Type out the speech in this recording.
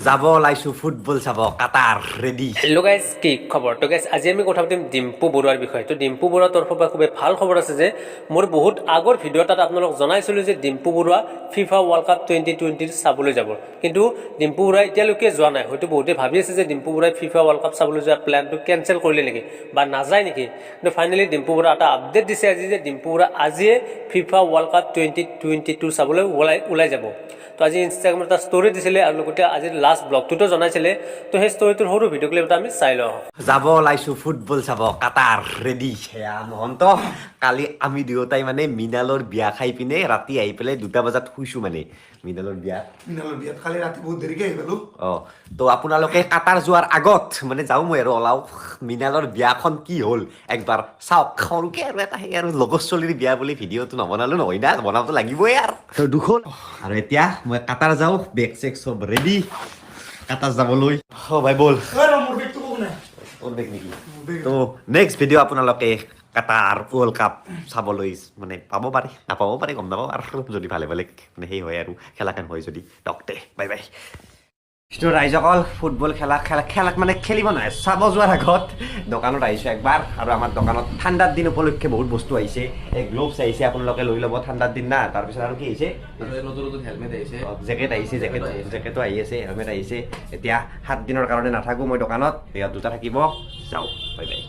যাব ওলাইছো ফুটবল চাব, কাটাৰ ৰেডি। হেল্ল' গাইজ, কি খবৰ? তো গাইজ, আজি আমি কথা পাতিম ডিম্পু বৰুৱাৰ বিষয়ে। তো ডিম্পু বৰুৱাৰ তৰফৰ পৰা খুবেই ভাল খবৰ আছে যে মোৰ বহুত আগৰ ভিডিঅ' এটাত আপোনালোক জনাইছিলোঁ যে Dimpu Barua FIFA world cup 2020ৰ চাবলৈ যাব। কিন্তু ডিম্পু বৰুৱাই এতিয়ালৈকে যোৱা নাই। হয়তো বহুতে ভাবি আছে যে ডিম্পু বৰুৱাই ফিফা ৱৰ্ল্ড কাপ চাবলৈ যোৱা প্লেনটো কেঞ্চেল কৰিলে নেকি বা নাযায় নেকি। কিন্তু ফাইনেলি ডিম্পু বৰুৱা এটা আপডেট দিছে আজি যে ডিম্পু বৰুৱা আজিয়ে ফিফা ৱৰ্ল্ড কাপ 2022 চাবলৈ ওলাই ওলাই যাব। তো আজি ইনষ্টাগ্ৰামত এটা ষ্টৰি দিছিলে আৰু লগতে আজিৰ লাষ্ট ব্লগটোতো জনাইছিলে। তো সেই ষ্টৰিটোৰ সৰু ভিডিঅ' ক্লিপ এটা আমি চাই লওঁ। যাব ওলাইছো ফুটবল চাব, কাটাৰ ৰেডি। সেয়া মহন্ত, কালি আমি দুয়োটাই মানে মৃণালৰ বিয়া খাই পিনে ৰাতি আহি পেলাই 2টা বজাত শুইছো, মানে মৃণালৰ বিয়া। মৃণালৰ বিয়াত কালি ৰাতি বহুত দেৰিকে আহি পালো। অঁ, তো আপোনালোকে কাটাৰ যোৱাৰ আগত, মানে যাওঁ মই আৰু ওলাওঁ, মৃণালৰ বিয়াখন কি হ'ল একবাৰ চাওক সৰুকে। আৰু এটা সেই আৰু লগৰ ছোৱালীৰ বিয়া বুলি ভিডিঅ'টো নবনালো নহয় না, বনাবতো লাগিবই আৰু। তো দুখন আৰু এতিয়া মই কাটাৰ যাওঁ, বেগ চেগ চব ৰেডি কাটাৰ যাবলৈ। অ ভাই, ব'ল। মোৰ বেগটো কওক নাই। তোৰ বেগ নেকি? তো নেক্সট ভিডিঅ' আপোনালোকে কাটাৰ ৱৰ্ল্ড কাপ চাবলৈ মানে পাব পাৰে, নাপাব পাৰে, গম নাপাব আৰু। যদি ভালে ভালে মানে সেই হয় আৰু খেলাখন হয় যদি দে, বাই বাই। তো ৰাইজসকল, ফুটবল খেলা খেলা খেলাত মানে খেলিব নহয়, চাব যোৱাৰ আগত দোকানত আহিছোঁ একবাৰ। আৰু আমাৰ দোকানত ঠাণ্ডাৰ দিন উপলক্ষে বহুত বস্তু আহিছে। এই গ্ল'ভছ আহিছে, আপোনালোকে লৈ ল'ব, ঠাণ্ডাৰ দিন না। তাৰপিছত আৰু কি আহিছে? আৰু এই নতুন নতুন হেলমেট আহিছে। জেকেট আহিছে, জেকেট জেকেটো আহি আছে, হেলমেট আহিছে। এতিয়া 7 দিনৰ কাৰণে নাথাকোঁ মই দোকানত, ইয়াত দুটা থাকিব। যাওঁ, বাই বাই।